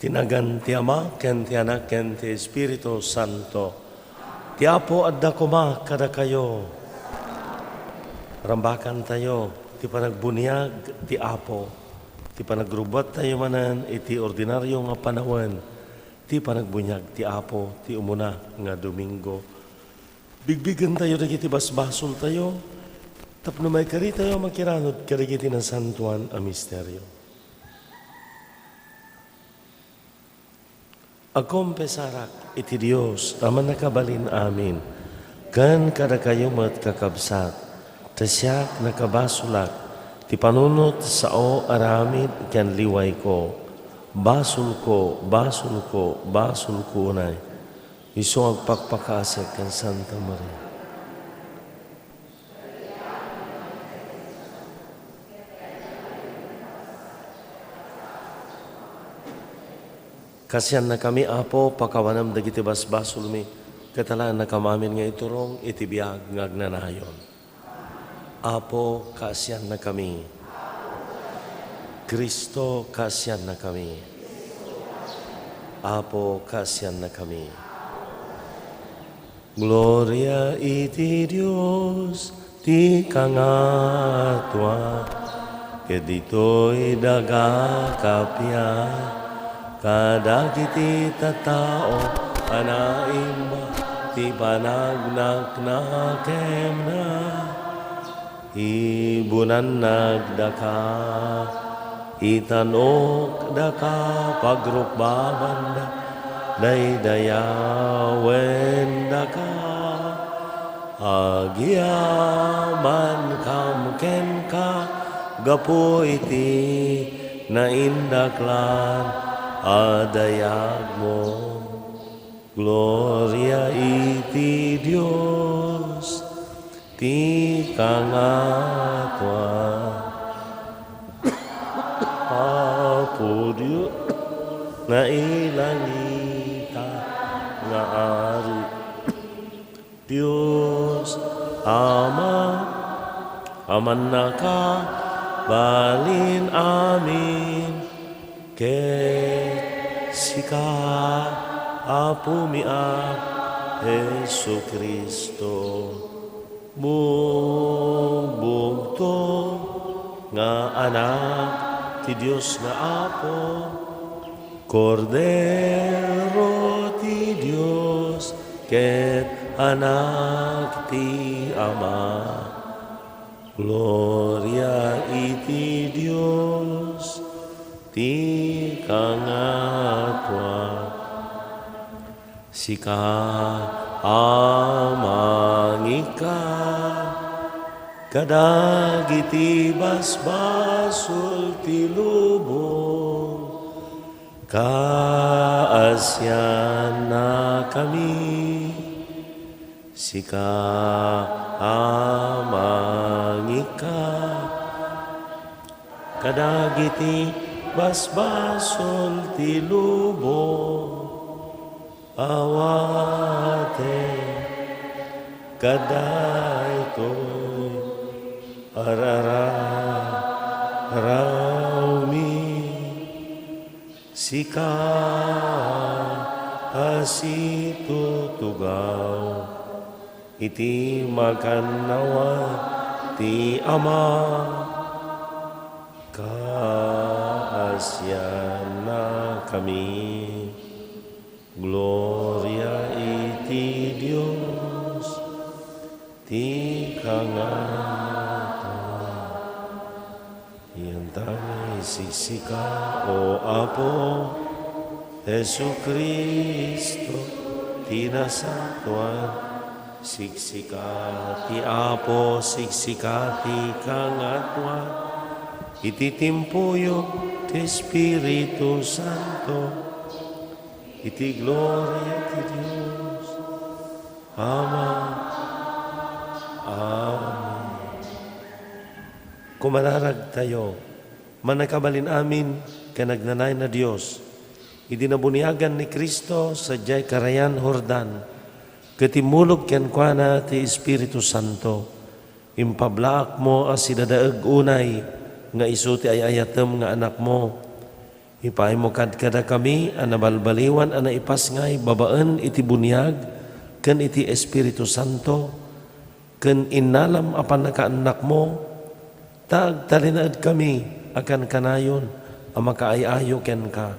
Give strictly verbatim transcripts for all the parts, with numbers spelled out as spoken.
Ti nagan ti Ama, ken ti Anak, ken ti Espiritu Santo. Ti Apo adda koma kadakayo. Rambakantayo ti panagbuniag ti Apo, ti panagrubbuattayo manen iti ordinario nga panawen ti panagbuniag ti Apo ti umuna nga Domingo. Bigbigentayo dagiti basbasoltayo tapno maikaritayo a makiranud kadagiti nasantoan a misterio. Agkonfesarak iti Dios a Mannakabalin-amin, ken kadakayo met, kakabsat, ta siak nakabasolak ti panunot sao aramid ken liwayko. Basolko, basolko, basolko unay. Isu nga agpakpakaasek ken Santa Maria. Kaasiannakami, Apo, pakawanem dagiti basbasolmi, ket alaennakami amin nga iturong iti biag nga agnanayon. Apo, kaasiannakami. Cristo, kaasiannakami. Apo, kaasiannakami. Gloria iti Dios ti kangatoan, ket ditoy daga kappia kadagiti tattao a naimba ti panagnaknakemna. Ibunannak daka, itanok daka, pagrukbabandak, daydayawendaka. Agyamankam kenka gapu iti naindaklan a dayagmo. Gloria iti Dios ti kangatoan. Apo Dios, nailangita nga Ari. Dios Ama, a mannakabalin amin, ket sika, Apomi a Jesu-Cristo, bugbugto nga Anak ti Dios nga Apo, Kordero ti Dios, ket Anak ti Ama. Gloria iti Dios ti kangatoan. Sika a mangikkat kadagiti basbasol ti lubong, kaasiannakami. Sika a mangikkat kadagiti basbasol ti lubong, awaten kadaytoy arararawmi. Sika a situtugaw iti makannawan ti Ama, kaasiannakami. Gloria iti Dios ti kangatoan. Iyantangi siksika, O Apo, Jesu-Cristo ti nasantoan. Siksika ti Apo, siksika ti kangatoan. Iti timpuyo ti Espiritu Santo, iti gloria ti Dios Ama. Amen. Kumanaragtayo, Mannakabalin-amin ken agnanayon a Dios, idi nabuniagan ni Cristo sadiay Karayan Jordan, ket immulog kenkuana ti Espiritu Santo, impablaakmo a sidadaeg unay nga isu ti ay-ayatem nga Anakmo. Ipaaymo kad kadakami a nabalbaliwan a naipasngay babaen iti buniag ken iti Espiritu Santo, ken innalam a pannakaannakmo, ta agtalinaedkami a kankanayon a makaay-ayo kenka.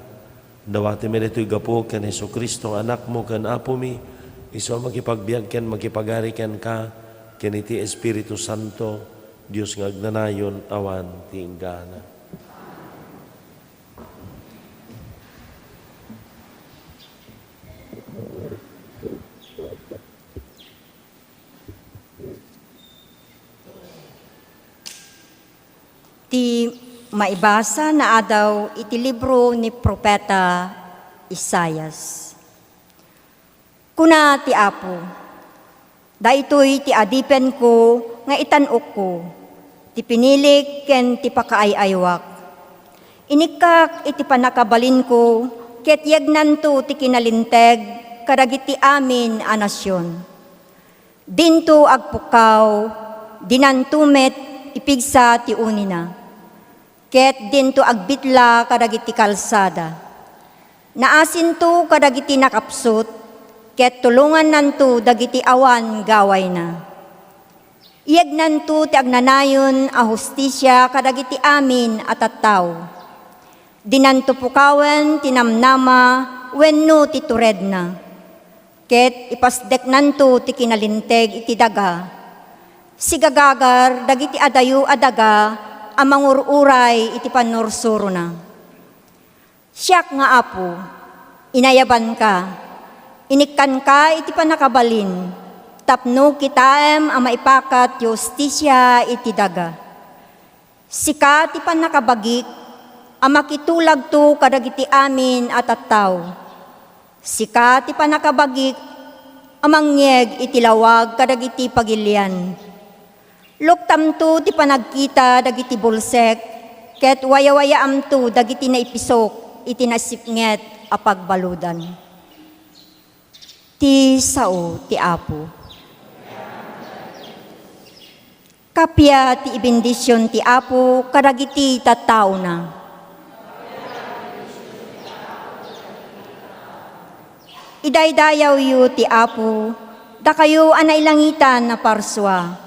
Dawatimi daytoy gapu ken Jesu-Cristo nga Anakmo ken Apomi, isu a makipagbiag ken makipagari kenka, ken iti Espiritu Santo, Dios nga agnanayon awan ti inggana. Ti maibasa naadaw iti libro ni Profeta Isaias. Kuna ti Apo, "Daytoy ti adipenko nga itan-okko, ti pinilik ken ti pakaay-aywak. Inikkak iti pannakabalinko ket yegnanto ti kinalinteg kadagiti amin a nasion. Dinto agpukkaw, dinanto met ipigsa ti unina, ket dinto agbitla kadagiti kalsada. Naasinto kadagiti nakapsut, ket tulongannanto dagiti awan gawayna. Yegnanto ti agnanayon a hustisia kadagiti amin a tattao. Dinanto pukawen ti namnama wenno ti turedna, ket ipasdeknanto ti kinalinteg iti daga. Sigagagar dagiti adayo a daga a mangur-uray iti pannursurona." Siak nga Apo, inayabanka, inikkanka iti pannakabalin, tapno kitaem a maipakat ti hustisia iti daga. Sika ti pannakabagik a makitulagto kadagiti amin a tattao. Sika ti pannakabagik a mangyeg iti lawag kadagiti pagilian. Luktamto ti panagkita dagiti bulsek, ket wayawayaamto dagiti naipisok iti nasipnget a pagbaludan. Ti sao ti Apo. Kappia ti ibendision ti Apo kadagiti tattaona. Idaydayawyo ti Apo, dakayo a nailangitan a parsua.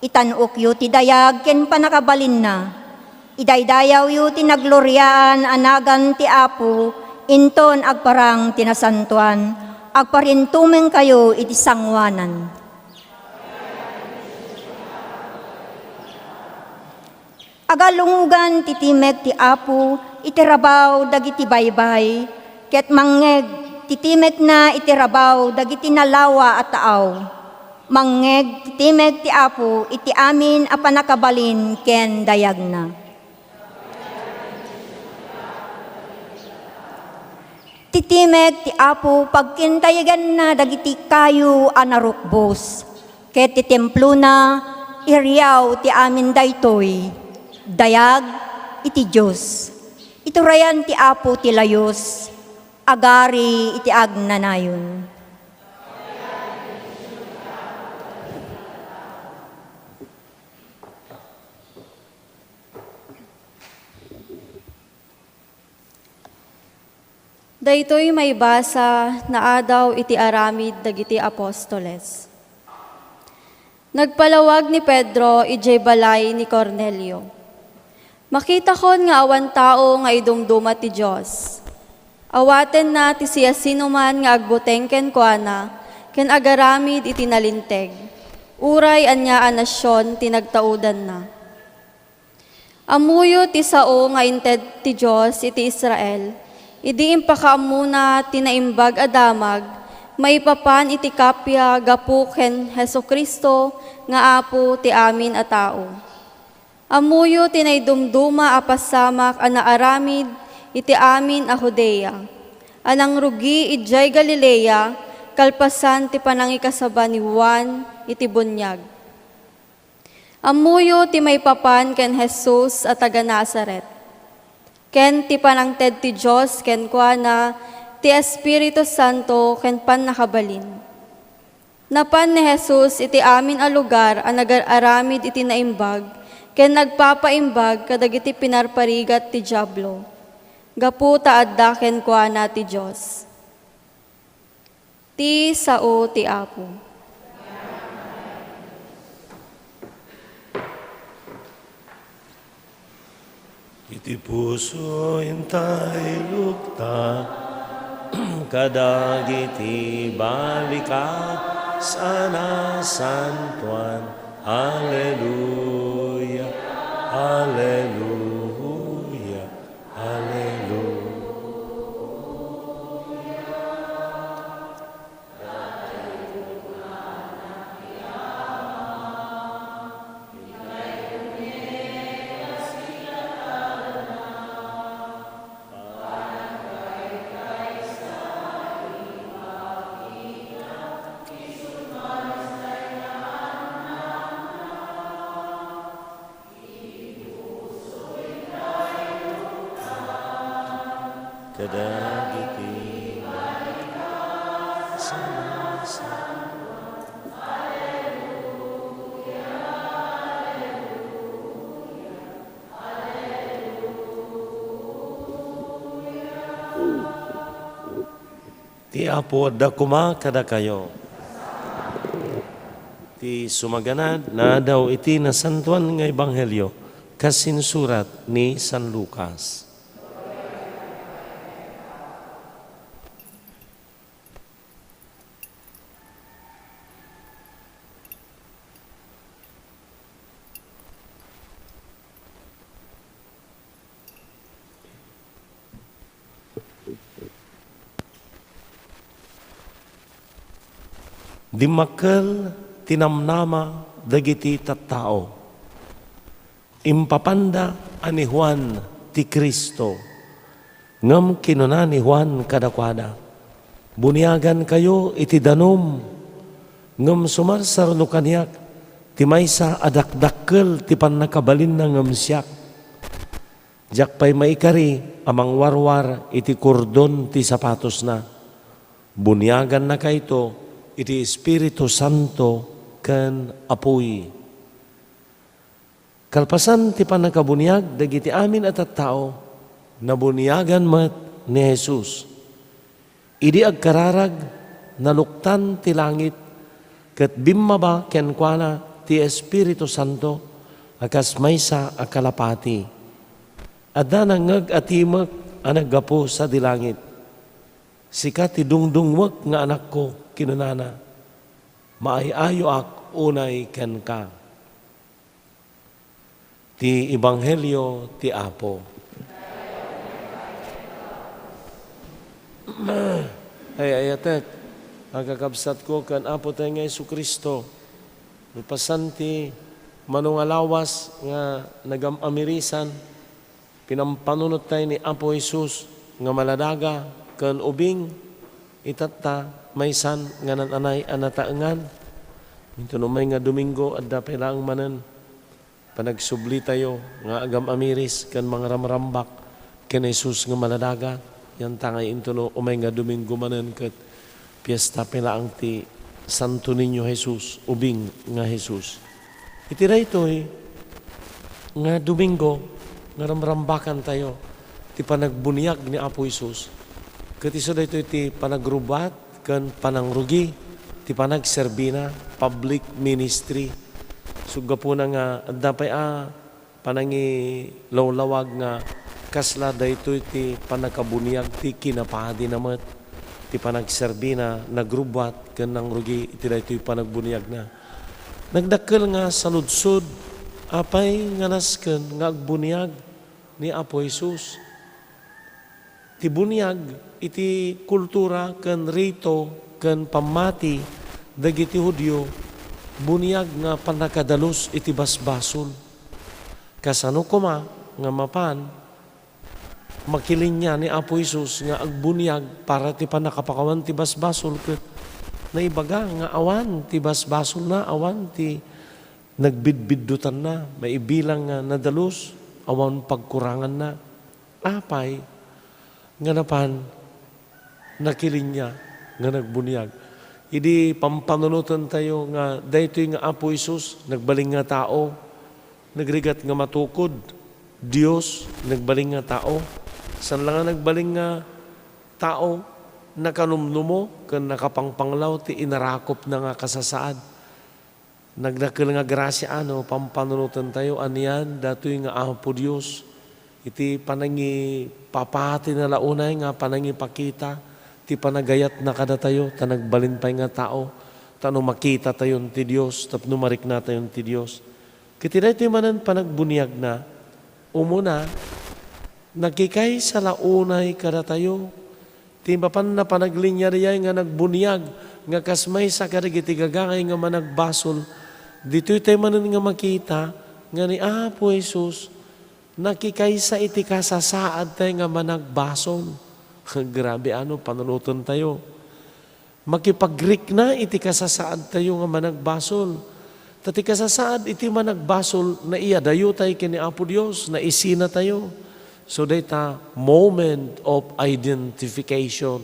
Itan-okyo ti dayag ken pannakabalinna. Idaydayawyo ti nagloriaan a nagan ti Apo, inton agparang ti nasantoan, agparintumengkayo iti sangoanan. Agalungogan ti timek ti Apo iti rabaw dagiti baybay, ket mangngeg ti timekna iti rabaw dagiti nalawa a taaw. Mangngeg ti timek ti Apo iti amin a pannakabalin ken dayagna. Ti timek ti Apo pagkindayaganna dagiti kayo a narukbos, ket ti templona iriaw ti amin daytoy, dayag iti Dios. Iturayan ti Apo ti layus, agari iti agnanayon. Daytoy maibasa naadaw iti aramid dagiti apostoles. Nagpalawag ni Pedro idiay balay ni Cornelio. Makitakon nga awan tao nga idumduma ti Dios. Awatenna ti siasinoman nga agbuteng kenkuana ken agaramid iti nalinteg, uray ania a nasion ti nagtaudanna. Ammoyo ti sao nga inted ti Dios iti Israel, idi impakaammona ti Naimbag a Damag maipapan iti kappia gapu ken Jesu-Cristo nga Apo ti amin a tao. Ammoyo ti naidumduma a pasamak a naaramid iti amin a Judea, a nangrugi idiay Galilea kalpasan ti panangikasaba ni Juan iti buniag. Ammoyo ti maipapan ken Jesus a taga-Nazaret, ken ti panangted ti Dios kenkuana ti Espiritu Santo ken pannakabalin. Napan ni Jesus iti amin a lugar a nagar-aramid iti naimbag ken nagpapaimbag kadagiti pinarparigat ti Diablo. Gapu ta adda kenkuana ti Dios. Ti sao ti Apo. Iti puso intaylokta kadagiti balikas a nasantoan. Alleluia, alleluia, alleluia. Kadagiti balikas a nasantoan. Ti Apo adda koma kadakayo. Ti sumaganad, naadaw iti nasantoan nga ebanghelio kas insurat ni San Lucas. Dimmakkel ti namnama dagiti tattao. Impapanda a ni Juan ti Cristo. Ngem kinuna ni Juan kadakuada, "Buniagankayo iti danum, ngem sumarsarno kaniak ti maysa a dakdakkel ti pannakabalinna ngem siak. Diak pay maikari a mangwarwar iti kordon ti sapatosna. Buniagannakayto iti Espiritu Santo ken apuy." Kalpasan ti pannakabuniag dagiti amin a tattao, nabuniagan met ni Jesus. Idi agkararag, naluktan ti langit, ket bimmaba kenkuana ti Espiritu Santo a kas maysa a kalapati. Adda nangngeg a timek a naggapu sadi langit. "Sika ti dungdungwek nga Anakko," kinunana. "Maay-ayoak unay kenka." Ti Ebanghelio ti Apo. Ay, ayatek, a kakabsatko ken Apo tayo nga Jesu-Cristo, kalpasan ti mano nga lawas nga nagam-amirisan, pinampanunot tayo ni Apo Jesus nga maladaga ken ubing, itatta, maysan nga naan-anay a nataengan. Inton umay nga Domingo, adda pay laeng manen panagsubli tayo nga agam-amiris ken mangramrambak ken Jesus nga maladaga. Yanta nga inton umay nga Domingo manen ket fiesta pay laeng ti Santo Niño Jesus, ubing nga Jesus. Iti daytoy nga Domingo nga ramrambakan tayo ti panagbuniag ni Apo Jesus, ket isu daytoy ti panagrubbuat ken panangrugi ti panagserbina, public ministry. Suggapuna nga adda pay a panangilawlawag nga kasla daytoy ti pannakabuniag ti kinapadina met ti panagserbina, nagrubbuat ken nangrugi iti daytoy panagbuniagna. Nagdakkel nga saludsod, apay nga nasken nga agbuniag ni Apo Jesus? Ti buniag iti kultura ken rito ken pammati dagiti Judio, buniag nga pannakadalus iti basbasol. Kasano koma nga mapan makilinya ni Apo Jesus nga agbuniag para ti pannakapakawan ti basbasol ket naibaga nga awan ti basbasolna, awan ti nagbidbiddutanna, maibilang nga nadalus, awan pagkuranganna. Apay nga napan nakilinya nga nagbuniag? Idi pampanunoten tayo nga daytoy nga Apo Jesus, nagbalin nga tao, nagrigat nga matukod, Dios, nagbalin nga tao, Saan la nga nagbalin nga tao, nakanumnumo ken nakapangpanglaw ti inarakupna nga kasasaad. Nagdakkel nga grasia no pampanunotentayo anian datoy nga Apo Dios iti panangipapatina la unay nga panangipakita ti panagayatna kadatayo, ta nagbalin pay nga tao, ta no makitatayon ti Dios tapno mariknatayon ti Dios. Ket daytoy manen panagbuniagna, umuna, nakikaysa la unay kadatayo. Ti mapanna panaglinia dayay nga nagbuniag nga kas maysa kadagiti gagangay nga managbasol. Ditoy tay manen nga makita nga ni Apo Jesus nakikaysa iti kasasaad tay nga managbasol. Grabe ano, panunoten tayo. Makipagrikna iti kasasaad tayo nga managbasol. Ta ti kasasaad iti managbasol, naiyadayo tay ken ni Apo Dios, naisina tayo. So, dayta moment of identification.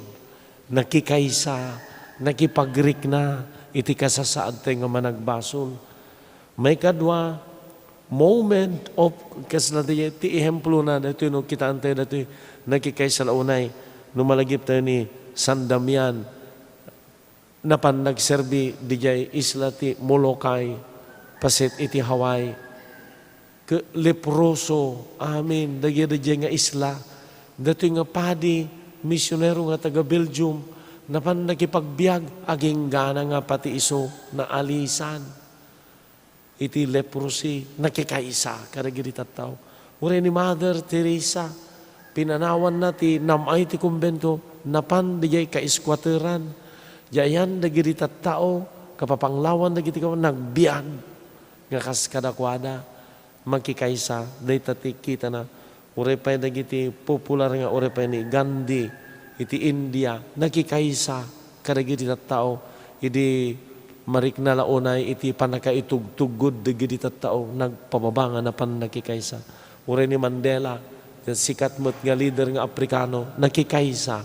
Nakikaysa, nakipagrikna iti kasasaad tay nga managbasol. Maikadua, moment of, kasla ti, ti ehemplo na, daytoy no, kitaan tayo daytoy, nakikaysa la unay, no malagip tayo ni San Damian, napan nagserbi didiay isla ti Molokai, paset iti Hawaii. Ke-, leproso, amin, dagiti didiay nga isla. Daytoy nga padi, misionero nga taga Belgium, napan nakipagbiag, aginggana nga pati isu, naalisan iti leprosy, nakikaysa kadagiti tattao. Uray ni Mother Teresa, pinanawanna ti nam-ay ti kumbento, napan didiay kaiskuateran. Diay ayan dagiti tattao, kapapanglawan dagiti kawa, nagbiag nga kas kadakuada, makikaysa, dayta ti kitana. Uray pay dagiti popular nga, uray pay ni Gandhi iti India, nakikaysa kadagiti tattao idi marikna la unay iti pannakaitugtuggod dagiti tattao, nagpababa nga napan nakikaysa. Uray ni Mandela, sikat met nga leader nga Afrikano, nakikaysa.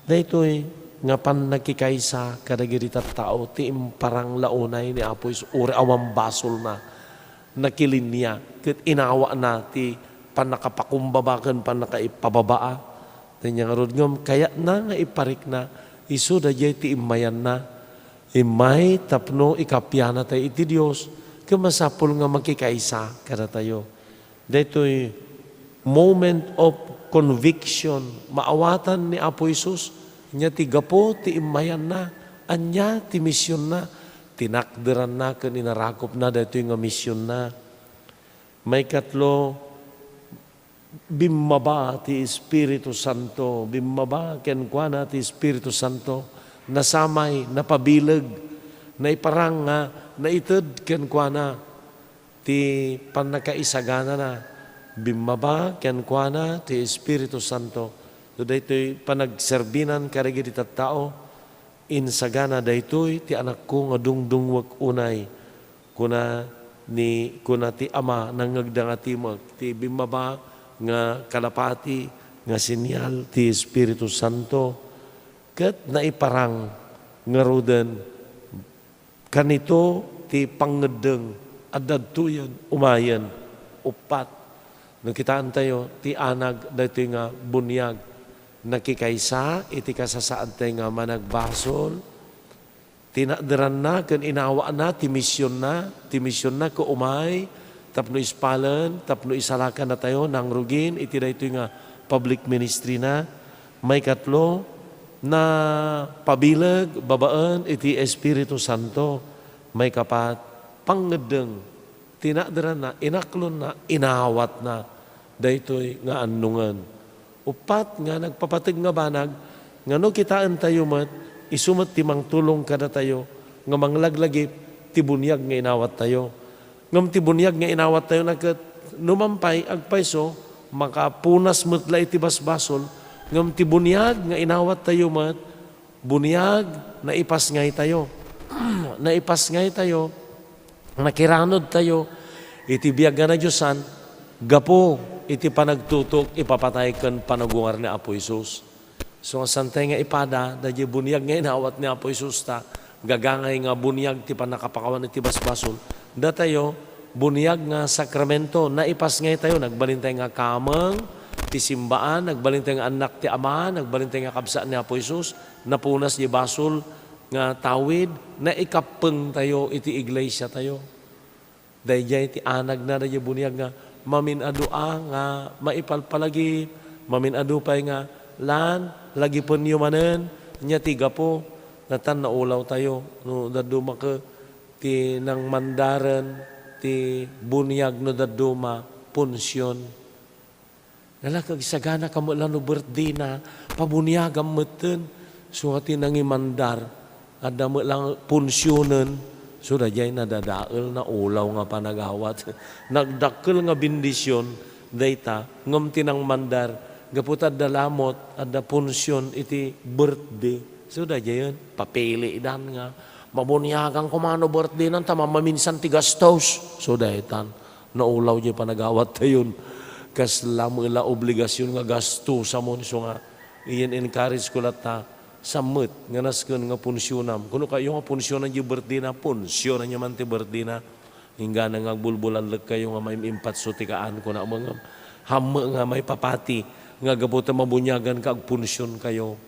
Daytoy nga pannakikaysa kadagiti tattao ti imparang la unay ni Apo Jesus, uray awan basolna. Nakilinia ket inawana ti pannakapakumbaba ken pannakaipababaa. Ania ngarud ngem kayatna nga iparikna, isu daydiay ti immayanna. Immay tapno ikapianatay iti Dios, ket masapul nga makikaysa kadatayo. Daytoy moment of conviction, maawatan ni Apo Jesus, ania ti gapu ti immayanna, ania ti misionna, tinakderanna ken inarakupna daytoy nga misionna. Maikatlo, bimmaba ti Espiritu Santo, bimmaba kenkuana ti Espiritu Santo, nasamay, napabileg, naiparang nga naited kenkuana ti pannakaisaganana, bimmaba kenkuana ti Espiritu Santo. So, daytoy panagserbinan kadagiti tattao, insagana daytoy ti anakko nga dungdungwek unay, kuna ni, kuna ti Ama, nangngegda nga timek, ti bimmaba nga kalapati nga senial ti Espiritu Santo, ket naiparang ngaruden. Kanito ti pangngeddeng, adda adtoyen, umayen, uppat. No kitaentayo, ti anag daytoy nga buniag, nakikaysa iti kasasaadtay nga managbasol, tinakderanna ken inawaanna ti misionna, ti misionna ket umay tapno ispalen, tapno isalakannatayo nangrugin iti daytoy nga public ministry na. Maikatlo, napabileg babaen iti Espiritu Santo. Maikapat, pangngeddeng, tinakderanna, inaklonna, inawatna daytoy nga annongen. Uppat nga nagpapateg nga banag nga no kitaentayo met, isu met ti mangtulong kadatayo nga manglaglagip ti buniag nga inawattayo. Ngem ti buniag nga inawattayo na ket, no man pay agpayso, makapunas met la iti basbasol, ngem ti buniag nga inawattayo met, buniag, naipasngaytayo. Naipasngaytayo, nakiranudtayo iti biag nga nadiosan gapu iti panagtutok, ipapatay ken panagungar ni Apo Jesus. So, saan tay nga ipada, daydiay buniag nga inawat ni Apo Jesus ta, gagangay nga buniag ti pannakapakawan iti basbasol. Datayo, buniag nga sakramento, naipasngaytayo, nagbalintay nga kameng, ti simbaan, nagbalintayo nga annak ti Ama, nagbalintayo nga kabsat ni Apo Jesus, napunas diay basol nga tawid, naikappengtayo iti iglesiatayo. Daydiay ti anagna daydiay buniag nga mamin-adu a nga maipalpalagip, mamin-adu pay nga, "Lan, lagipenyo manen," nia ti gapu, natan naulawtayo no dadduma ket ti nangmandaren ti buniag no dadduma, punsion. Nalaka agsagana ka met la no birthday na, pabuniagam metten. So, nga ti nangimandar, adda met la punsionen. So, daydiay nadadael, naulaw nga panagawat. Nagdakkel nga bendision dayta, ngem ti nangmandar, gapu ta adda lamot, adda punsion iti birthday. So, daydiayen, papilidan nga, "Mabuniagan koma no birthday nan, ta mamaminsan ti gastos." So, daytan. Naulaw diay panagawattayon. Kasla met la obligasion nga gastosamon, isu nga, iyen encourage ko latta, sammet nga nasken nga punsionam. Kuno kayo nga punsionan diay birthday na, punsionanyo man ti birthday na. Inggana nga agbulbulallekkayo nga maim-impatso ti kaan, kuna met nga, hammo nga maipapati nga gapu ta mabuniagan ka, agpunsion kayo.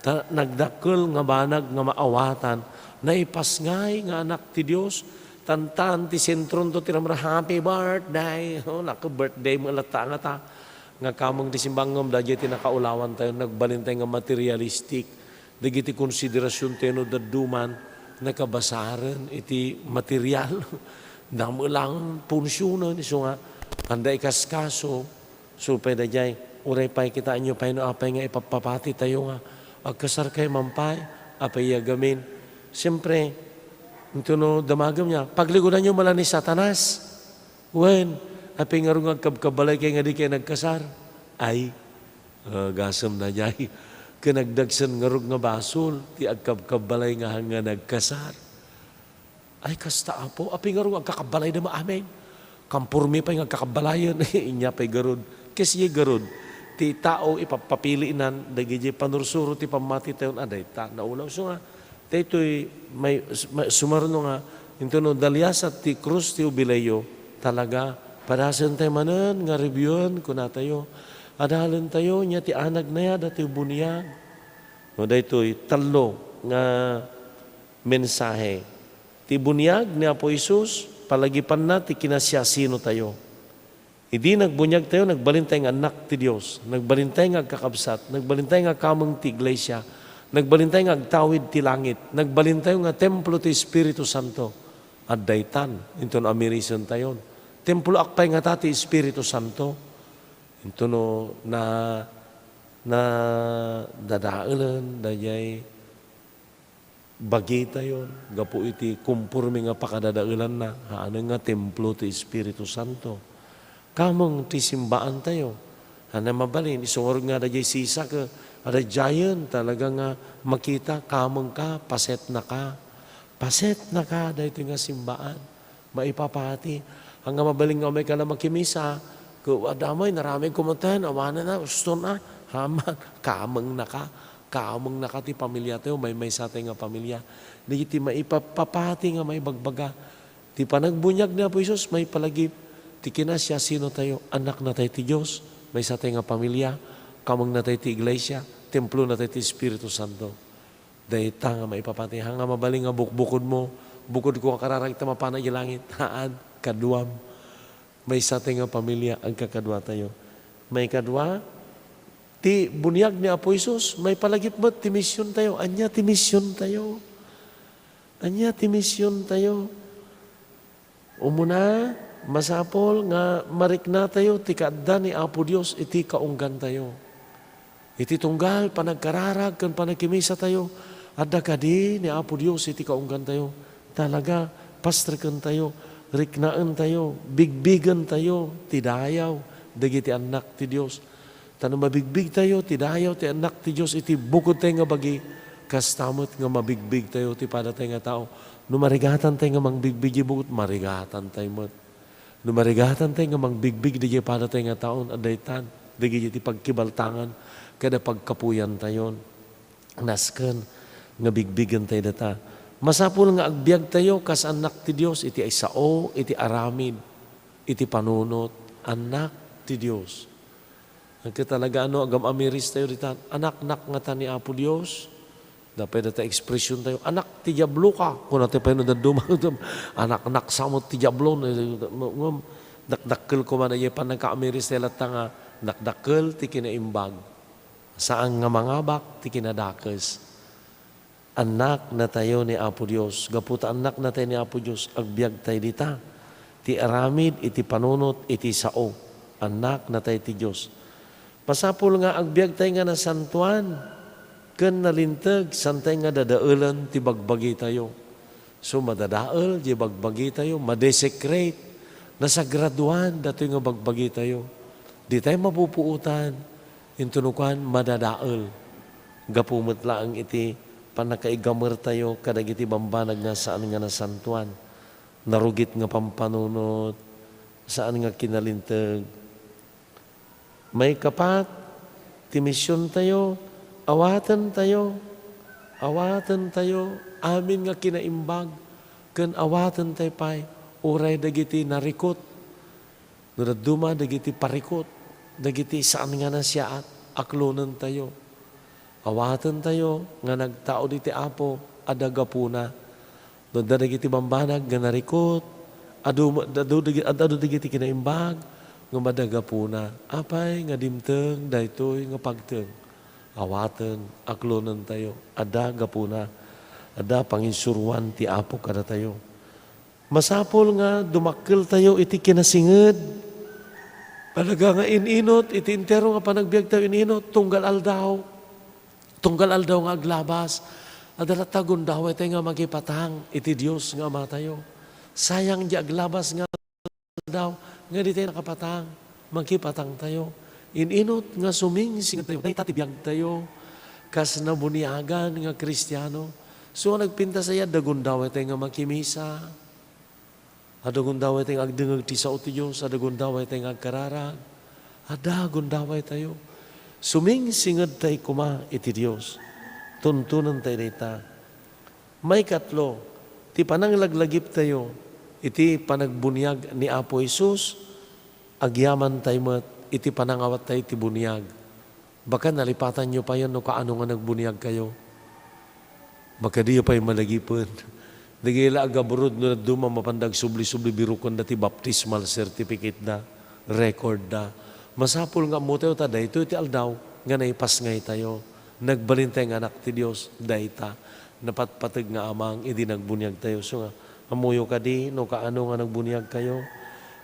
Ta nagdakkel nga banag nga maawatan, naipasngay nga anak ti Dios, tantan ti sentronto ti ramra, "Happy birthday!" Oh, naka birthday mo latta nga ta. Nga kameng ti simbangem, daydiay ti nakaulawantayo, nagbalintayo nga materialistic. Dagiti konsiderasiontayo no dadduman, nakabasaren iti material. Damo lang punsionen, isu nga, anda ikaskaso, Supay daydiay, uray pay kitaenyo pay no apay nga ipapapatitayo nga agkasarkayo man pay, apay a gamin. Siempre, intono damagem nia, pagligudanyo man la ni Satanas. Wen, apay ngarud nga agkabkabbalaykayo nga dikayo nagkasar? Ay, ah, gasem daydiay. Ken nagdagsen ngarud nga basol ti agkabkabbalay nga, nga nagkasar. Ay, kasta, Apo, apay ngarud nga agkakabbalayda maamin? Kamporme pay nga agkakabbalayen. Inya pay garud. Kasdiay garud ti tao ipapapilinan dagiti panursuro ti pammatitayon a dayta naulaw. Isu nga, daytoy may, may sumarno nga, intono daliasat ti krus ti ubilayo, talaga, padasentayo manen nga reviewon, kunatayo. Adalentayo, nia ti anagna ya, datoy buniag. No, daytoy, tallo nga mensahe. Ti buniag ni Apo Jesus, palagipanna ti kinasiasinotayo. Idi nagbuniagtayo, nagbalintayo nga annak ti Dios, nagbalintayo nga agkakabsat, nagbalintayo nga kameng ti iglesia, nagbalintayo nga agtawid ti langit, nagbalintayo nga templo ti Espiritu Santo. Adda itan, inton amirisentayon. Temploak pay ngata ti Espiritu Santo. Inton no na, nadadaelen, daydiay bagitayon, gapu iti kumporme nga pakadadaelanna, haanen nga templo ti Espiritu Santo. Kameng ti simbaantayo. Ania mabalin, isu ngarud nga adda diay sisak, adda diayen talaga nga makita, kamengka, pasetnaka. Pasetnaka, daytoy nga simbaan. Maipapati. Ania mabalin nga umayka la makimisa, ket adda met, naramidko met, awanen a, uston a, aman, kamengnaka, kamengnaka ti pamiliatayo, maymaysatayo nga pamilia. Dagiti maipapapati nga maibagbaga. Ti panagbuniag ni Apo Jesus, maipalagip ti kinasiasinotayo, annaknatayo ti Dios, maysatayo nga pamilia, kamengnatayo ti iglesia, templonatayo ti Espiritu Santo. Dayta nga maipapati. Ania nga mabalin nga bukbukodmo, bukodko nga kararag ta mapana idiay langit. Haan, kaduam. Maysatayo nga pamilia, agkakaduatayo. Maikadua, ti buniag ni Apo Jesus, maipalagip met ti misiontayo. Ania ti misiontayo? Ania ti misiontayo? Umuna, masapul nga mariknatayo ti kaadda ni Apo Dios iti kaunggantayo. Iti tunggal panagkararag ken panagkimisatayo, adda kadi ni Apo Dios iti kaunggantayo. Talaga, pastrekentayo, riknaentayo, bigbigentayo ti dayaw dagiti annak ti Dios. Ta no mabigbigtayo ti dayaw ti Annak ti Dios iti bukodtayo nga bagi, kasta met nga mabigbigtayo ti padatay nga tao. No marigatantayo nga mangbigbig iti bukod, marigatantayo met. No marigatantayo nga mangbigbig dagiti padatay nga tao, adda itan, dagiti pagkibaltangan kada pagkapuyantayon. Nasken nga bigbigentayo data. Masapul nga agbiagtayo kas annak ti Dios iti sao, iti aramid, iti panunot, annak ti Dios. Ket talaga, no, agam-amiris tayo dita, anaknak ngata ni Apo Dios. Dapay data ekspresion tayo, "Anak ti Diablo ka." Kuna tayo pay no dadduma, "Anaknak sa met ti Diablo." Ngem, dakdakkel koma na, iye pannakaamiris tayo latta nga dakdakkel ti kinaimbag. Saan nga mangabak ti kinadakes. Annak natayo ni Apo Dios. Gapu ta annak natayo ni Apo Dios, agbiag tayo dita. Ti aramid iti panunot iti sao, annak natayo ti Dios. Masapul nga agbiag tayo nga nasantoan ken nalinteg, saan tayo nga dadaelen ti bagbagi tayo. So, madadael ti bagbagi tayo, madesecrate, nasagraduan datoy nga bagbagi tayo. Di tayo mapupuotan. Intono kuan, madadael. Gapu met laeng iti pannakaigamer tayo kadagiti bambanag nga saan nga nasantoan. Narugit nga pampanunot, saan nga kinalinteg. Maikapat, ti mision tayo, awaten tayo. Awaten tayo, amin nga kinaimbag, ken awaten tayo pay, uray dagiti narikut. No dadduma dagiti parikut, dagiti saan nga nasiaat, aklonen tayo. Awaten tayo nga nagtaud iti Apo, adda gapuna. No adda dagiti bambanag nga narikut, adu, adu, adu, adu dagiti kinaimbag, nga adda gapuna. Apay nga dimteng daytoy nga pagteng? Awaten, aklonen tayo, adda gapuna. Adda panginsuroan ti Apo kadatayo. Masapul nga dumakkel tayo iti kinasinged. Talaga nga in-inut, iti entero nga panagbiag tayo in-inut, tunggal aldaw. Tunggal aldaw nga aglabas. Adda latta gundaway tayo nga makipatang iti Dios nga Ama tayo. Sayang di aglabas nga aldaw nga di tayo nakapatang. Makipatang tayo. In-inut nga sumingsinged tayo. Dayta ti biag tayo. Kas nabuniagan nga Kristiano. So, nagpintas aya, adda gundaway tayo nga makimisa. Adda gundaway tayo nga agdengngeg ti sao ti Dios, adda gundaway tayo nga agkararag, adda gundaway tayo. Sumingsinged tayo koma iti Dios. Tuntunen tayo dayta. Maikatlo, ti pananglaglagip tayo iti panagbuniag ni Apo Jesus, agyaman tayo met iti panangawat tayo iti buniag. Baka nalipatanyo payen no kaano nga nagbuniagkayo. Makadiyo pay malagipen. Dagiti la agaburod no dadduma mapanda agsubli-subli, birukenda ti baptismal certificate da, record da. Masapul nga ammotayo ta daytoy ti aldaw nga naipasngay tayo. Nagbalin tayo nga anak ti Dios, dayta. Napatpateg nga amang idi nagbuniag tayo. So nga, ammoyo kadi no kaano nga nagbuniag kayo?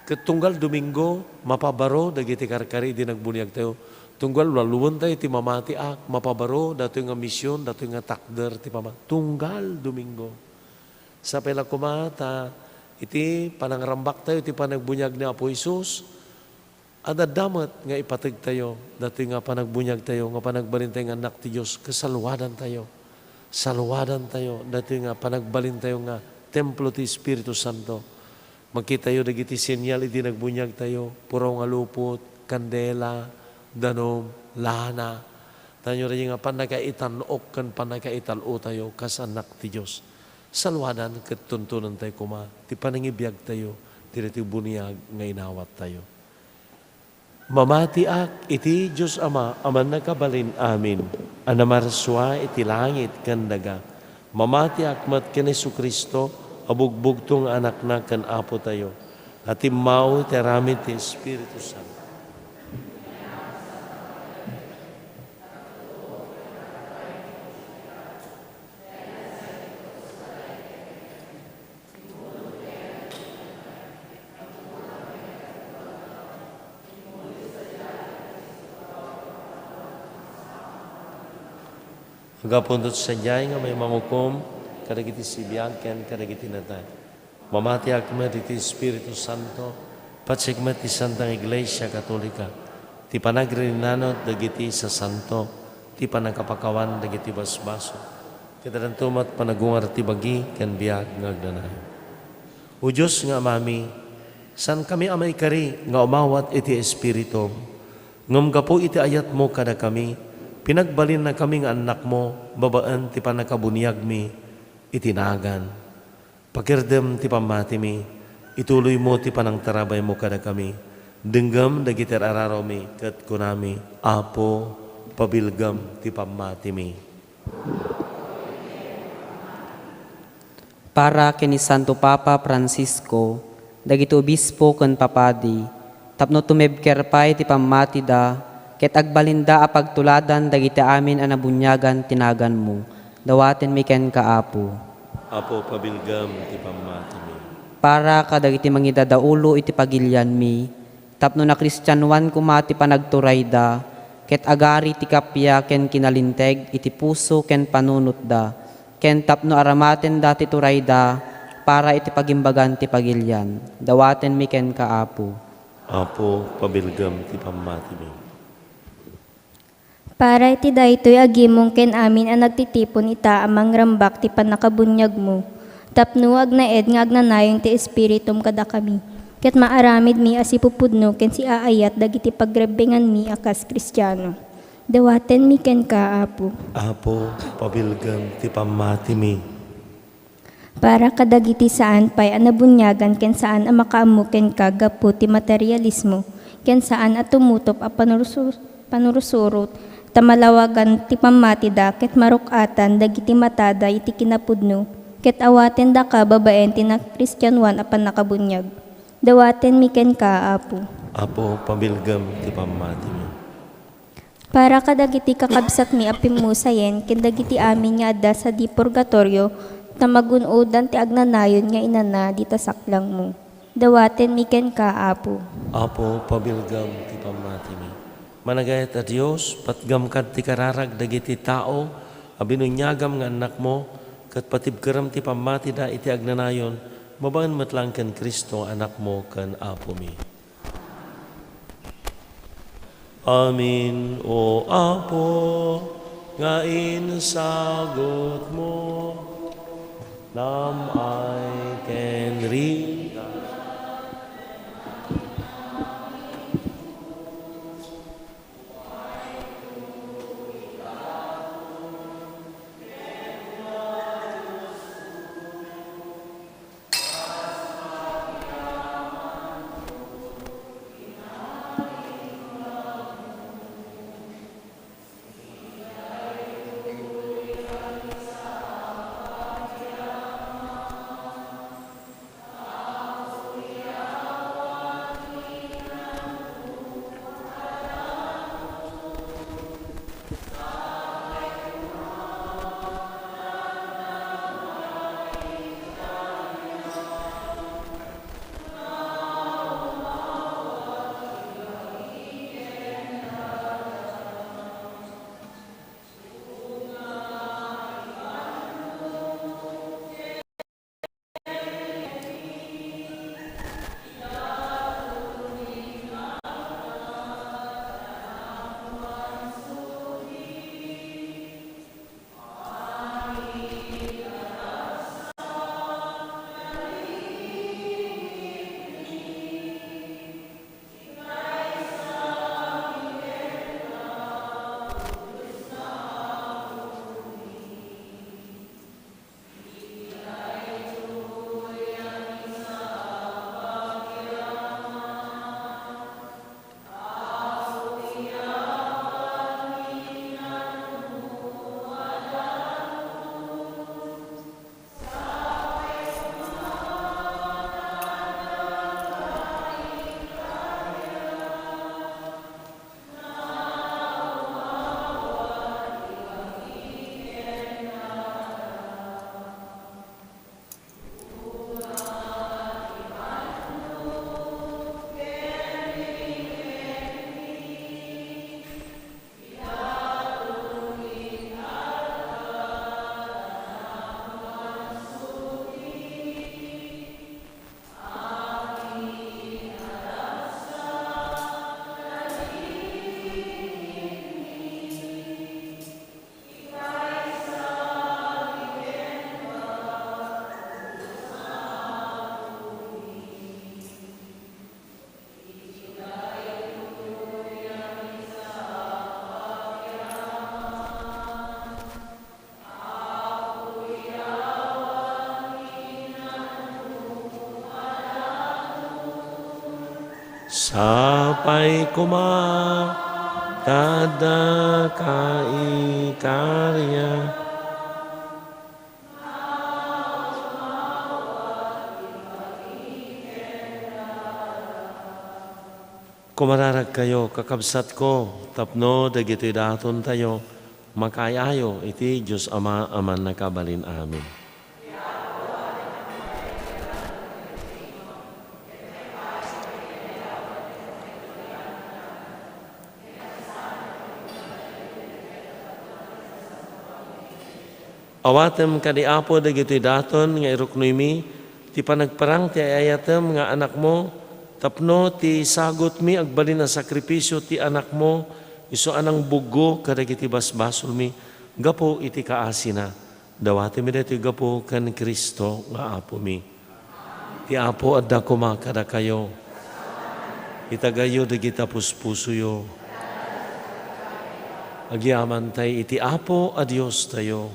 Ket tunggal Domingo, mapabaro dagiti karkari idi nagbuniag tayo. Tunggal waluen tayo iti mamatiak, mapabaro datoy nga mision, datoy nga takder ti pama-, tunggal Domingo. Sapay la koma ta iti panangrambak tayo iti panagbuniag ni Apo Jesus, adda met nga ipateg tayo, datoy nga panagbuniag tayo, nga panagbalin tayo nga annak ti Dios, ket saluadan tayo. Saluadan tayo, datoy nga panagbalin tayo nga templo ti Espiritu Santo. Makitayo dagiti senyal idi nagbuniag tayo, puraw nga lupot, kandela, danum, lana. Tanyo rayo nga pannakaitan-ok ken pannakaital-o tayo kas annak ti Dios. Saluadan ket tuntunen tayo koma ti panangibiag tayo, ti datoy buniag nga inawat tayo. Mamatiak iti Dios Ama a Mannakabalin-amin, a namarsua iti langit ken daga. Mamatiak met ken Jesu-Cristo a bugbugto nga Anakna ken Apotayo, a timmao iti aramid ti Espiritu Santo. Aggapunto sadiay nga may mangukom kadagiti sibiag ken kadagiti natay. Mamatiak met iti Espiritu Santo, patsek met ti Santa nga Iglesia Katolika, ti panagririnanot dagiti sasanto, ti panangkapakawan dagiti basbasol, ket addanto met panagungar ti bagi ken biag nga agnanayon. O Dios nga Amami, saankami a maikari nga umawat iti Espiritum, ngem gapu iti ayatmo kadakami, pinagbalinnakami nga annakmo babaen ti pannakabuniagmi iti nagan. Pakirdem ti pammatimi, ituloymo ti panangtarabaymo kadakami, Denggem dagiti ar-aramidmi ket kunami, Apo, pabilgem ti pammatimi. Para ken ni Santo Papa Francisco, dagiti obispo ken papadi, tapno tumebker pay ti pammatida, ket agbalinda a pagtuladan dagiti amin a nabuniagan ti naganmo, dawatenmi kenka, Apo. Apo, pabilgem ti pammatimi. Para kadagiti mangidadaulo iti pagilianmi, tapno nakristianoan koma ti panagturayda, ket agari ti kappia ken kinalinteg iti puso ken panunotda, ken tapno aramatenda ti turayda para iti pagimbagan ti pagilian. Dawatenmi kenka, Apo. Apo, pabilgem ti pammatimi. Para iti daytoy, agimong ken amin a nagtitipon ita a mangrambak ti pannakabuniagmo, tapno agnaed nga agnanayon ti Espiritum kadakami, ket maaramidmi a sipupudno ken siaayat dagiti pagrebbenganmi a kas Kristiano. Dawatenmi kenka, Apo. Apo, pabilgem ti pammatimi. Para kadagiti saan pay a nabuniagan ken saan a makaammo kenka gapu ti materialismo, ken saan a tumutop a panurusu-, panurusurot, ta malawagan ti pammatida ket maruk-atan dagiti matada iti kinapudno, ket awatendaka babaen ti nakristianoan a pannakabuniag. Dawatenmi kenka, Apo. Apo, pabilgem ti pammatimi. Para kadagiti kakabsatmi a pimmusayen ken dagiti amin nga adda sadi purgatorio, ta magun-odan ti agnanayon nga inana dita saklangmo. Dawatenmi kenka, Apo. Apo, pabilgem ti pammatimi. Managayat a Dios, patgam kad ti kararag dagiti tao a binuniagam nga annakmo, ket patibkerem ti pammatida iti agnanayon, babaen met laeng ken Cristo, Anakmo ken Apomi. Amin, O Apo, nga insagutmo, nam-ay ken ri- Sapay koma ta adda kaikaria. Kumararagkayo, kakabsatko, tapno dagitoy datontayo, makaay-ayo iti Dios Ama a Mannakabalin-amin. Awatem kadi, Apo, dagitoy daton nga iruknoymi, ti panagparang ti ay-ayatem nga Anakmo, tapno ti sagutmi agbalin a sakrifisio ti Anakmo, isu a nangbuggo kadagiti basbasolmi gapu iti kaasina. Dawatemi daytoy gapu ken Cristo nga Apomi. Ti Apo adda koma kadakayo. Itagayyo dagiti puspusoyo. Agyamantay iti Apo a Diostayo.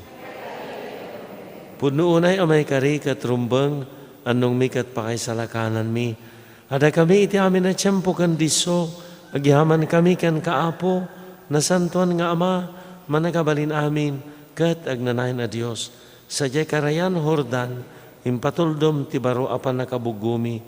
Pudno unay a maikari ket rumbeng, annongmi ket pakaisalakananmi. Adda kami iti amin a tiempo ken disso, agyamankami kenka, Apo, nasantoan nga Ama, Mannakabalin-amin, ket agnanayon a Dios. Sadiay karayan Jordan, impatuldom ti baro a pannakabuggomi,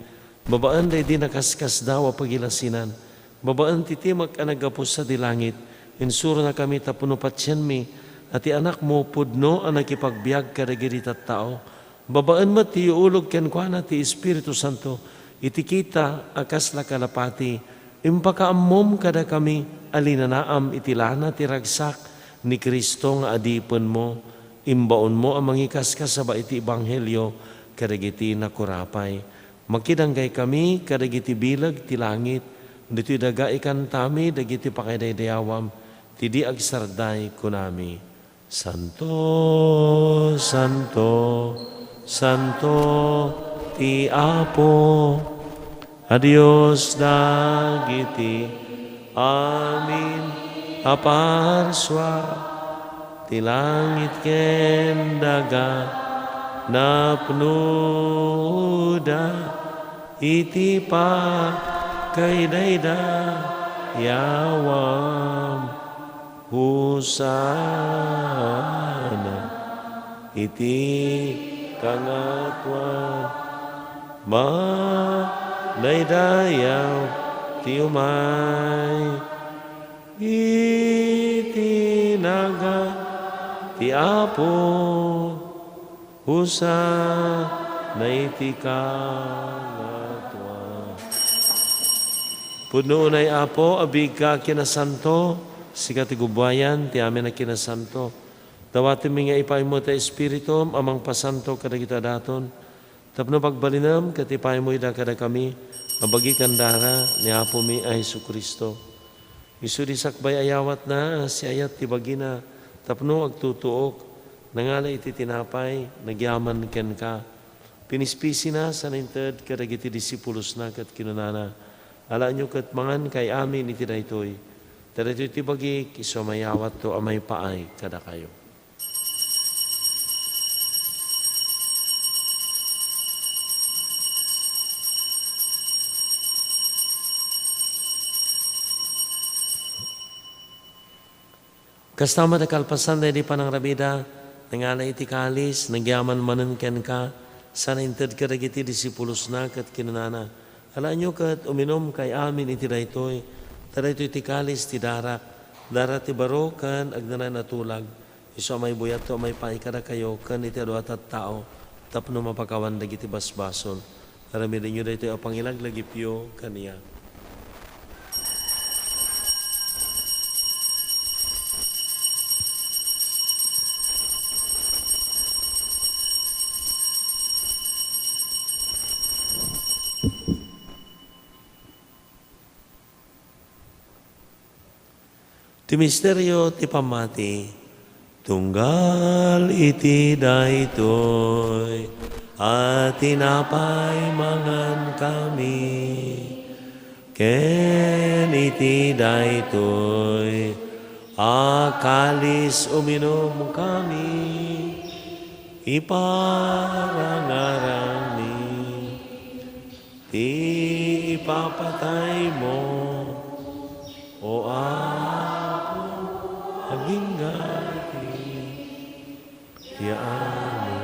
babaen daydi nakaskasdaaw a pagilasinan, babaen ti timek a naggapu sadi langit, insuronakami tapno patienmi a ti Anakmo pudno a nakipagbiag kadagiti tattao, babaen met ti iulog kenkuana ti Espiritu Santo iti kita a kasla kalapati. Impakaammom kadakami a linanaam iti lana ti ragsak ni Cristo nga adipenmo. Imbaonmo a mangikaskasaba iti ebanghelio kadagiti nakurapay. Makidanggay kami kadagiti bileg ti langit. Ditoy daga ikantami dagiti pakaidaydayawam ti di agsarday, kunami. Santo, santo, santo ti Apo a Dios dagiti amin a parsua. Ti langit ken daga napnoda iti pakaidaydayawam. Hosanna iti kangatoan. Madaydayaw ti umay iti nagan ti Apo. Hosanna iti kangatoan. Pudno unay, Apo, a biigka a kinasanto, sika ti gubuayan ti amin a kinasanto. Dawatenmi nga ipaaymo ti Espiritum a mangpasanto kadagita daton, tapno pagbalinem ket ipaaymo ida kadakami a bagi ken dara ni Apomi a Jesu-Cristo. Isu di sakbay a yawatna, siayat ti bagina tapno agtutuok, nangala iti tinapay, nagyaman kenka. Pinispisina sana inted kadagiti disipulosna ket kinunana, "Alaenyo ket mangankayo amin iti daytoy. Ta daytoy ti bagik, isu a mayawatto a maipaay kadakayo." Kasta met a kalpasan daydi panangrabida, nangala iti kalis, nagyaman manen kenka, sana inted kadagiti disipulosna ket kinunana, "Alaenyo ket uminumkayo amin iti daytoy, ta daytoy ti kalis ti darak, darak ti baro ken agnanayon a tulag, isu a maibuyatto a maipaay kadakayo ken iti adu a tattao tapno mapakawan dagiti basbasol." Aramidenyo daytoy a pangilaglagipyo kaniak. Ti misterio ti pammati. Tunggal iti daytoy a tinapay mangankami, ken iti daytoy a kalis uminumkami, iparangaranmi ti ipapataymo, O Apo, agingga ti yaanmo.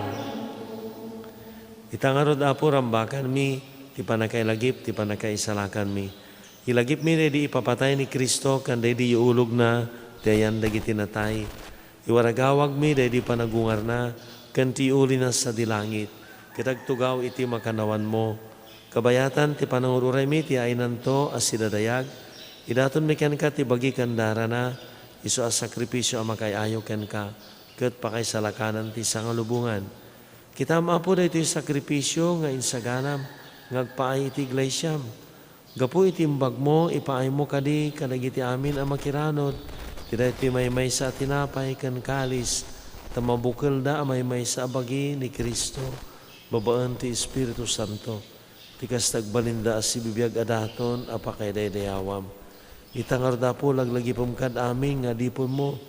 Ita ngarud, Apo, rambakanmi ti pannakailagip ti pannakaisalakanmi. Ilagipmi daydi ipapatay ni Cristo ken daydi iulogna ti ayan dagiti natay. Iwaragawagmi daydi panagungarna ken ti iulina sadi langit, ket agtugaw iti makannawanmo. Kabayatan ti panangur-uraymi ti ainanto a sidadayag, idatonmi kenka ti bagi ken darana, isu a sakrifisio a makaay-ayo kenka, ket pakaisalakan ti sangalubongan. Kitam, Apo, daytoy sakrifisio nga insaganam nga agpaay iti iglesiam. Gapu iti imbagmo, ipaaymo kadi kadagiti amin a makiranod ti daytoy maymaysa a tinapay ken kalis, ta mabukelda a maymaysa a bagi ni Cristo babaen ti Espiritu Santo, ti kasta agbalinda a sibibiag a daton a pakaidaydayawam. Ita ngarud, Apo, laglagipem kad amin nga adipenmo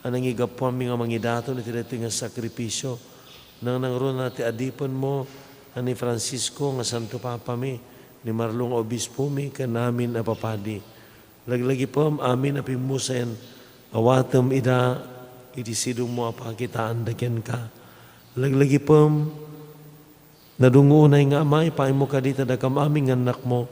a nangigapuanmi nga mangidaton iti daytoy nga sakrifisio. Nangnangruna ti adipenmo a ni Francisco nga Santo Papami, ni Marlo nga Obispomi, ken amin a papadi. Laglagipem amin a pimmusen, awatem ida iti sidongmo a pakitaanda kenka. Laglagipem, nadungonay nga Ama, ipaaymo kadi ta dakam amin nga annakmo,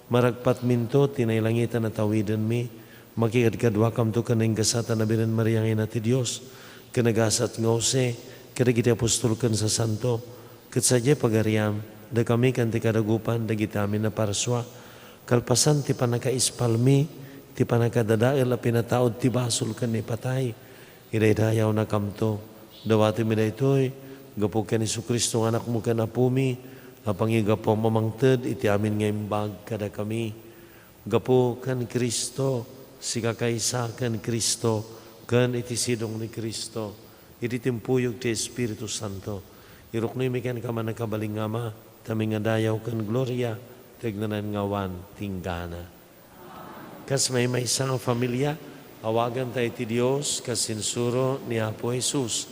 maragpatminto ti nailangitan a tawidenmi, makikadkaduakamto ken naingasat a na Birhen Maria nga Ina ti Dios, ken nagasat nga Jose, kadagiti apostol ken sasanto, ket sadiay pagariam, dakami ken ti kadagupan dagiti amin a parsua, kalpasan ti pannakaispalmi, ti pannakadadael a pinataud ti basol ken ni patay, idaydayawnakamto. Dawatemmi daytoy gapu ken Jesu-Cristo nga Anakmo ken Apomi, a pangigapuam a mangted iti amin nga imbag kadakami. Gapu ken Cristo, sikakaysa ken Cristo, ken iti sidong ni Cristo, iti timpuyog ti Espiritu Santo, iruknoymi kenka, mannakabalin nga Ama, ta mangadayaw ken gloria ti agnanayon nga awan tinggana. Kas maymaysa nga familia, awagan tayo ti Dios kas insuro ni Apo Jesus.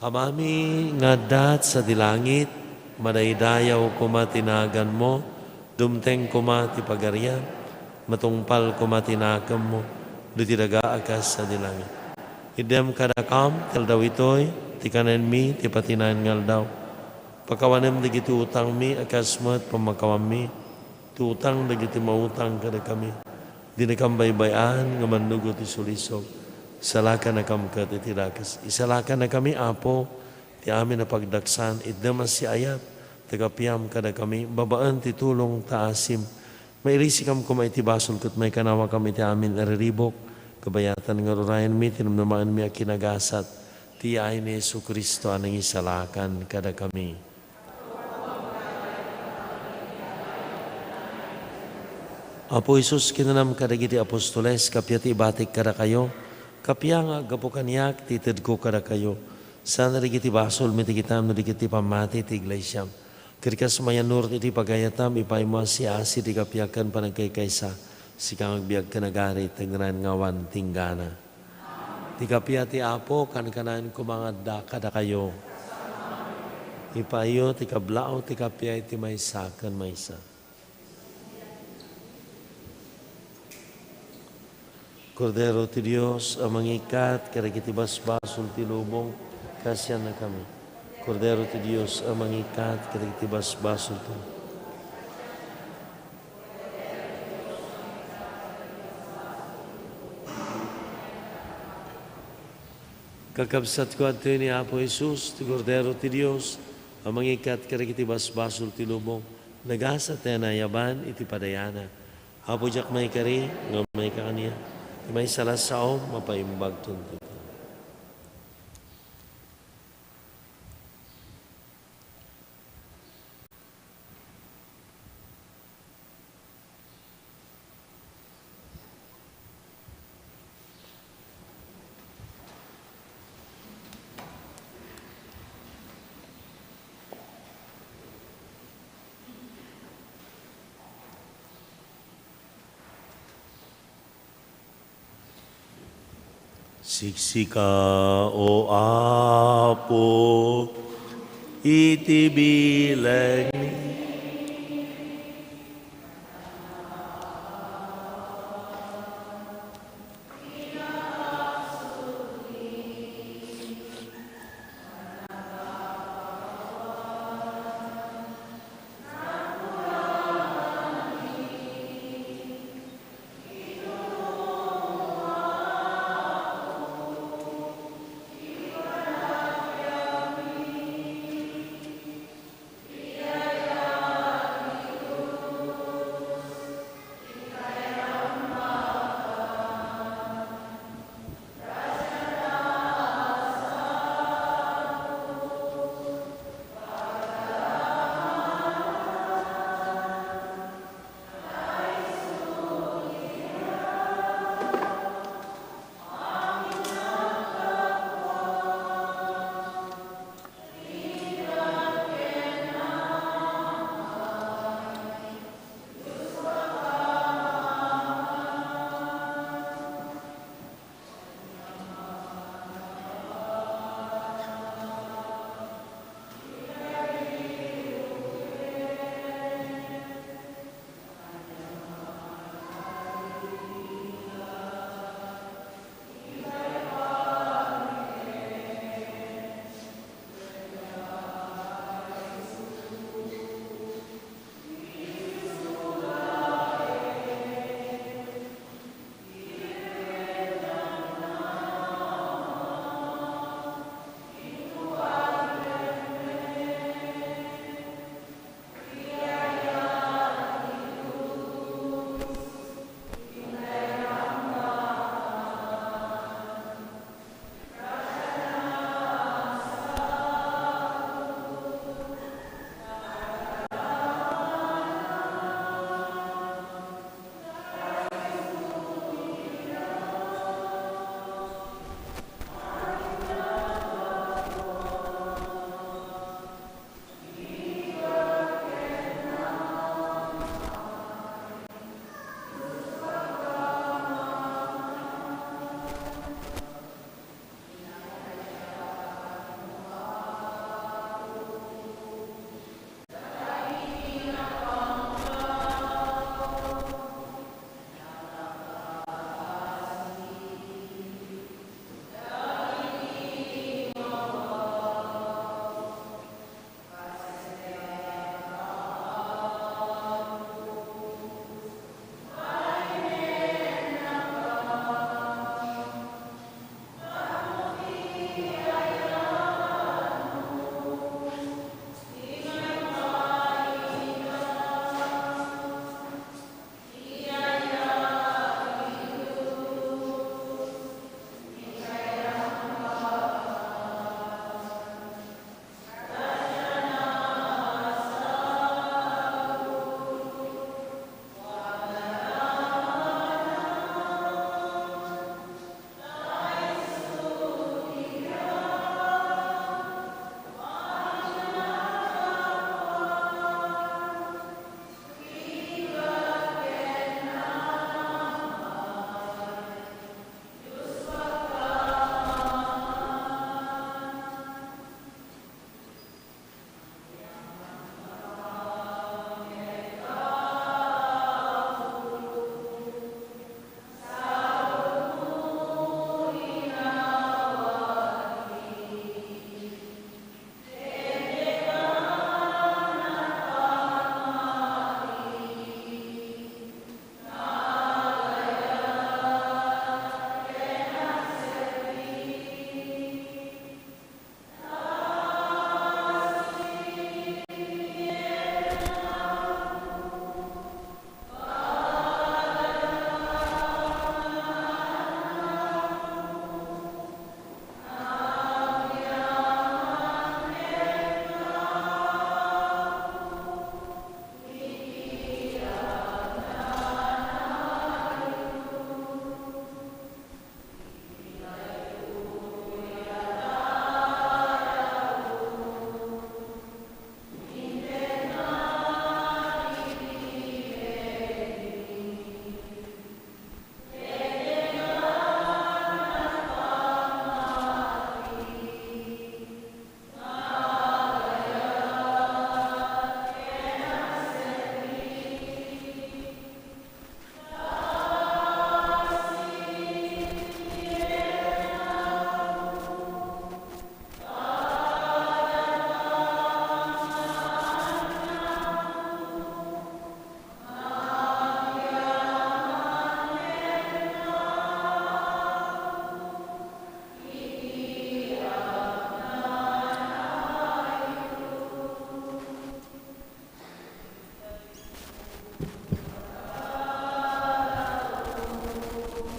Amami nga adda sadi langit, madaydayaw koma ti naganmo, dumteng koma ti pagariam, matungpal koma ti nakemmo, ditoy daga a kas sadi langit. Iddem kadakam ti aldaw itoy ti kanenmi ti patinayan nga aldaw. Pakawanem dagiti utangmi a kas met pammakawanmi ti utang dagiti mautang kadakami. Dinakam baybay-an nga mannugot ti sulisog. Isalakannakam ket iti dakes. Isalakannakami, Apo, ti amin a pagdaksan, iddem a siaayat, ta kapiam kadakami, babaen ti tulong ta asim. Mairisikam koma iti basol ket maikanawakam iti amin a riribuk. Kabayatan nga ur-urayenmi ti namnamaenmi a kinagasat ti yaay ni Jesu-Cristo a nangisalakan kadakami. Apo Jesus, kinunam kadagiti apostoles, kappia ti ibatik kadakayo, kappia nga aggapu kaniak ti itedko kadakayo. Saan a dagiti basolmi ti kitam no di ket ti pammati ti iglesiam. Ket kas mayannurot iti pagayatam, ipaaymo a siasi ti kappia ken panagkaykaysa, sika nga agbiag ken agarit ti agnanayon nga awan tinggana. Ti kappia ti Apo, kankanayon koma nga adda kadakayo. Ipaayo ti kablaaw ti kappia iti maysa ken maysa. Kordero ti Dios a mangikkat kadagiti basbasol ti lubong, kaasiannakami. Kordero ti Dios a mangikkat kadagiti basbasol ti Kakabsatko, adtoy ni Apo Jesus, ti Kordero ti Dios, a mangikkat kadagiti basbasol ti lubong, nagasat ti naayaban iti padayana. Apo, diak maikari nga umayka kaniak, ti maysa la a saom, mapaimbagton ti Siksika, O Apo, iti bileg ni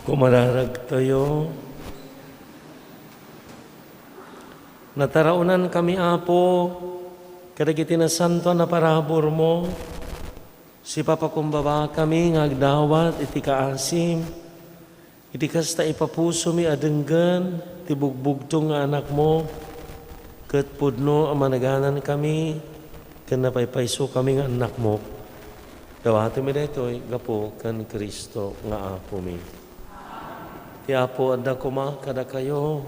Kumararagtayo. Nataraonankami, Apo, kadagiti nasantoan a paraburmo. Sipapakumbabakami nga agdawat iti kaasim, iti kasta ipapusomi a denggen ti bugbugtong nga Anakmo, ket pudno a managanankami ken napaypaysokami nga annakmo. Dawatemi daytoy gapu ken Cristo nga Apomi. Ti Apo adda koma kadakayo.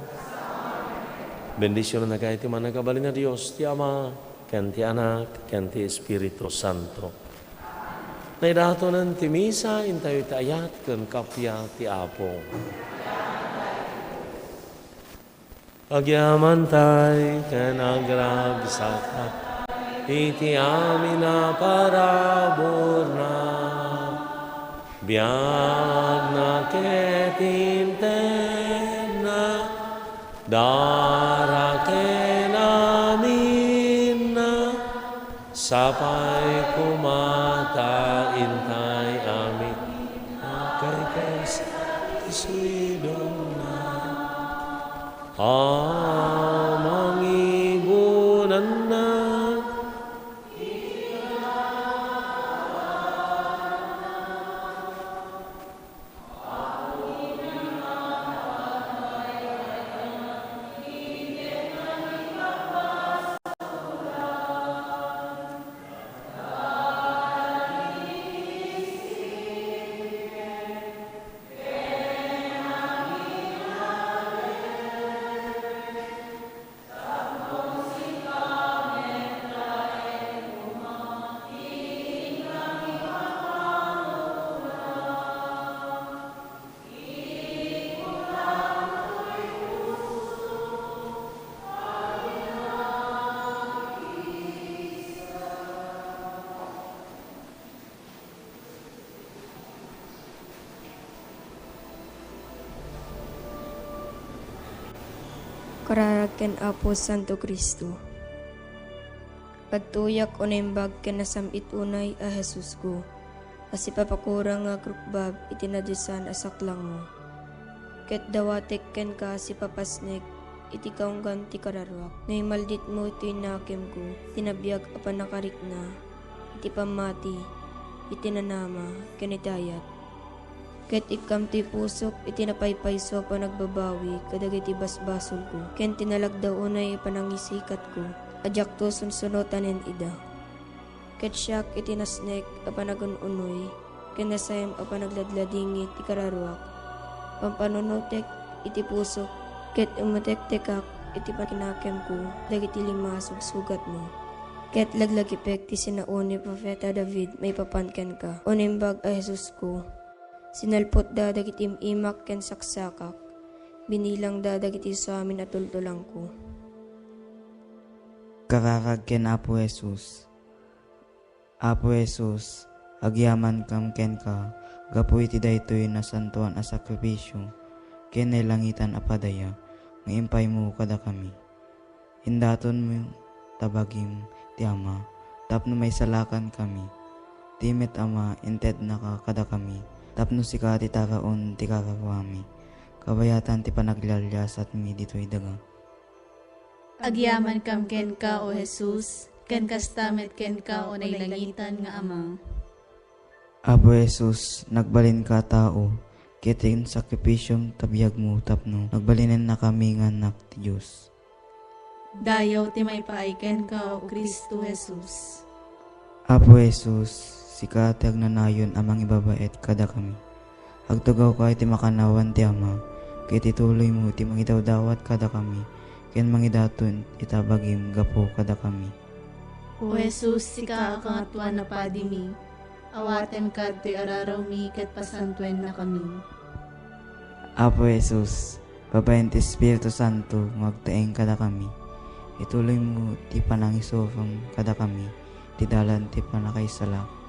Bendisionannakayo ti Mannakabalin a Dios, ti Ama, ken ti Anak, ken ti Espiritu Santo. Naidatonen ti misa, intayo ti ayat ken kappia ti Apo. Agyamantay ken agragsakta iti amin a paraburna, biagna ket intedna, dara ken aminna, sapay koma ta intay amin a kaykaysa ti suidonna. Amangibunanna. Kararag ken Apo Santo Cristo. Agtuyak o naimbag ken nasam-it unay a Jesusko, a sipapakurang nga agrukbab iti nadiosan a saklangmo. Ket dawatek kenka sipapasnek iti kaunggan ti kararuak. No imalditmo ti nakemko, ti nabiag a pannakarikna, iti pammati, iti nanama, ken iti ayat. Ket ikkam ti pusok iti napaypayso a panagbabawi kadagiti basbasolko, ken ti nalagda unay a panangisikatko a diakto sunsunotanen ida. Ket siak iti nasnek a panagun-unoy ken nasaem a panagladladingit ti kararuak, pampanunotek iti pusok, ket umetektekak iti pakinakemko dagiti lima a sugsugatmo. Ket laglagipek ti sinao ni Profeta David maipapan kenka, o Naimbag a Jesusko. Sinalpotda dagiti im-imak ken saksakak, binilangda dagiti suamin a tultulangko. Kararag ken Apo Jesus. Apo Jesus, agyamankam kenka gapu iti daytoy nasantoan a sakrifisio ken nailangitan a padaya nga impaymo kadakami. Indatonmo ta bagim ti Ama tapno maisalakankami. Ti met Ama, intednaka kadakami tapno sika ti taraon ti kararuami, kabayatan ti panaglialiasatmi ditoy daga. Agyamankam kenka, O Jesus, ken kasta met kenka, O nailangitan nga Ama. Apo Jesus, nagbalinka a tao, ket insakripisyom ta biagmo tapno nagbalinennakami nga annak ti Dios. Dayaw ti maipaay kenka, O Cristo Jesus. Apo Jesus, sika ti agnanayon a mangibabaet kadakami. Agtugawka iti makannawan ti Ama, ket ituloymo ti mangidawdawat kadakami, ken mangidaton ita bagim gapu kadakami. O Jesus, sika a Kangatoan a Padimi, awatenka ditoy ararawmi ket pasantuennakami. Apo Jesus, babaen ti Espiritu Santo nga agtaeng kadakami, ituloymo ti panangisurom kadakami ti dalan ti pannakaisala.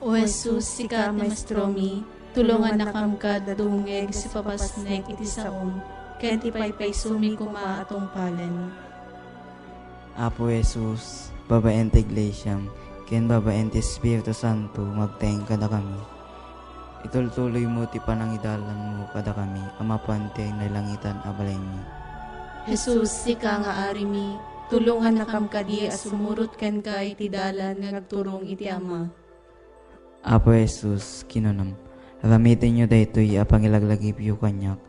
O Jesus, sika a Maestromi, tulongannakam kad dumngeg sipapasnek iti saom, ken ti paypaysomi koma a tungpalen. Apo Jesus, babaen ti Iglesiam, ken babaen ti Espiritu Santo nga agtaeng kadakami, Itultuloymo ti panangidalanmo kadakami a mapan ti nailangitan a balaymi. Jesus, sika nga Arimi, tulongannakam kadi a sumurot kenka iti dalan nga agturong iti Ama. Apo Jesus, kinunam, aramitenyo daytoy a pangilaglagipyo kaniak.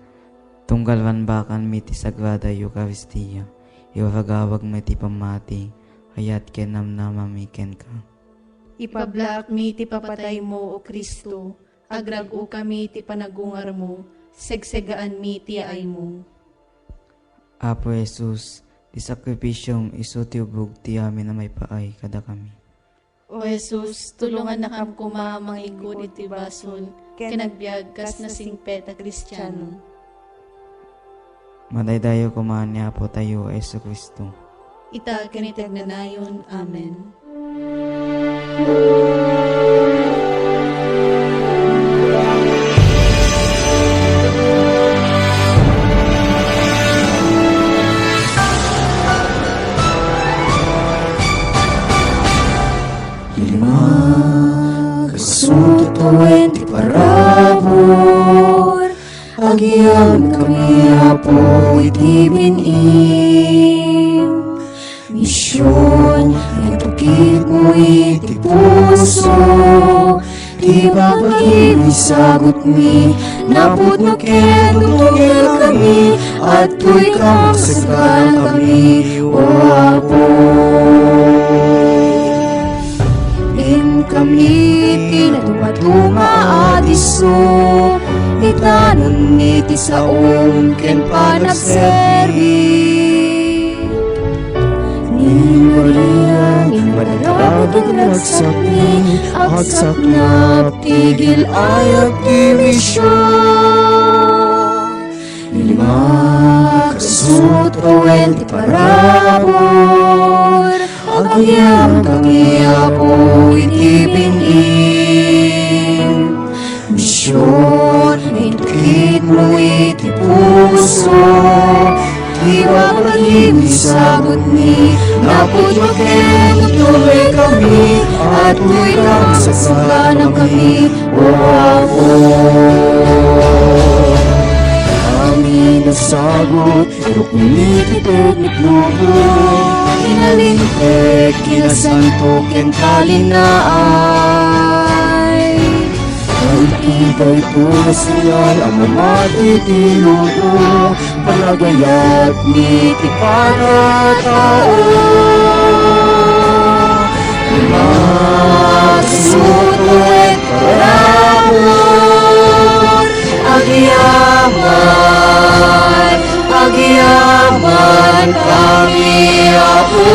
Tunggal banbakanmi ti Sagrada Eukaristia, iragawagmi ti pammati, ayat ken namnamami kenka. Ipablakmi ti papataymo, O Cristo, agrag-okami ti panagungarmo, segsegaanmi ti yaaymo. Apo Jesus, ti sakrifisiom isu ti ubog ti amin a maipaay kadakami. O Jesus, tulongannakam koma a mangikut iti basol ken agbiag kas nasingpet a Kristiano. Madaydayaw koma ni Apotayo a Jesu-Cristo. Ita ken iti agnanayon. Amen. Lima, kasutoen ti parabur, agyamankami, Apo, iti bin-im. Mision, intukitmo iti puso, ti babagim, isagutmi, naputmo ken tutungilkami, adtoy ka maksagana kami, O Apo. Inkami ti natumatuma a disso, itanonmi ti saom ken panagserbi. Ni Maria, ni Maria, agsakmi, agsaknap ti gil-ayat ti mision. Lima, kasutoen ti parabur, agyamankami, Apo, iti bin-im. Mision, intukitmo iti puso, ti babagim, isagutmi, naputmo ken tutungilkami, adtoy ka maksagana kami, O Apo. Amin a sagut, irukmi ti teknik lumo, inalingtek, kinasanto ken talinaay. Ay, ita ito nga sinyal a mamati ti lumo, panagayat ni ti panatao. Masutuet parabur, agyaman, agyaman kami, Apo.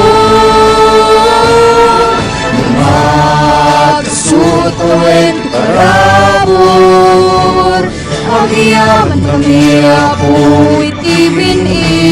Masutuet parabur, agyaman kami, Apo, iti bin-im.